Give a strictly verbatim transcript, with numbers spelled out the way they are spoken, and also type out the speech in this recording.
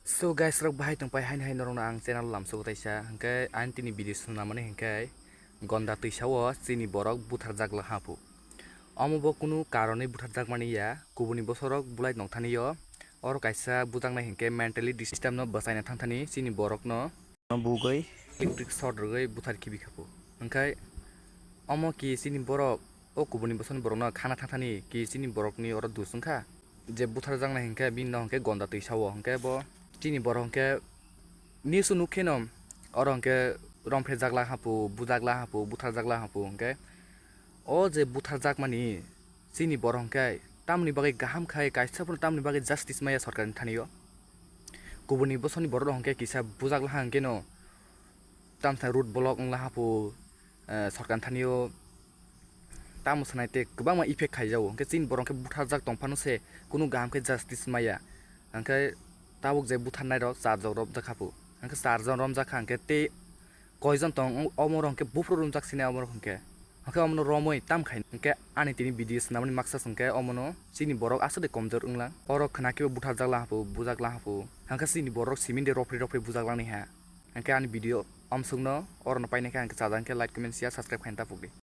So guys, rok bahai tongpai haini hai norokno ang channel lamsogo taisa, hwnkhe ani tini video swnamani hwnkhe gonda twisao chini borok butharjak laha phu. Omo bo kunu karonwi butharjakmani ya, kubuni bosorok bulai nongthani o, oro kaisa bujaknai hwnkhe mentally disturb no bwchaina thangthani chini borokno bugwi electric short rwgwi buthar khibi kha phu. Hwnkhe omo ki chini borok o kubuni bosoni borokno khana thangthani ki chini borokni oro dus wngkha. Je butharjaknai hwnkhe bini no hwnkhe gonda twisao, hwnkhe bo chini borok hwnkhe nisu nukkheno oro hwnkhe romphrejakla haphu, bujakla haphu, butharjakla haphu, hwnkhe o je butharjakmani chini borok hwnkhe tamni bagwi kaham khai, kaisa phano tamni bagwi justice maya sorkarni thani o. Kubuni bosoni borok rok hwnkhe kisa bujakla ha hwnkhe no tamsa road block wngla haphu, eh, sorkar thani o tamo sanai tei kwbangma effect khaijago. Hwnkhe chini borok hwnkhe butharjak tongphano se kunu kaham khe justice maya. Hwnkhe tabuk je butharnai rok charjak rok jakha phu. Hwnkhe charjon romjak kha hwnkhe tei koijon tong omo rok hwnkhe buphuru romjak sini omo rok hwnkhe. Hwnkhe omono romwi tam khai hwnkhe ani tini video swnamani maksa hwnkhe omono chini borok aswk de komjor wnglang. Oro khna khe butharjakla haphu, bujakla haphu. Hwnkhe chini borok simi de rophri rophri bujaklangni ha. Hwnkhe ani video omsukno orono painakhe hwnkhe chajak khe like, comment, share, subscribe khaina tapukdi.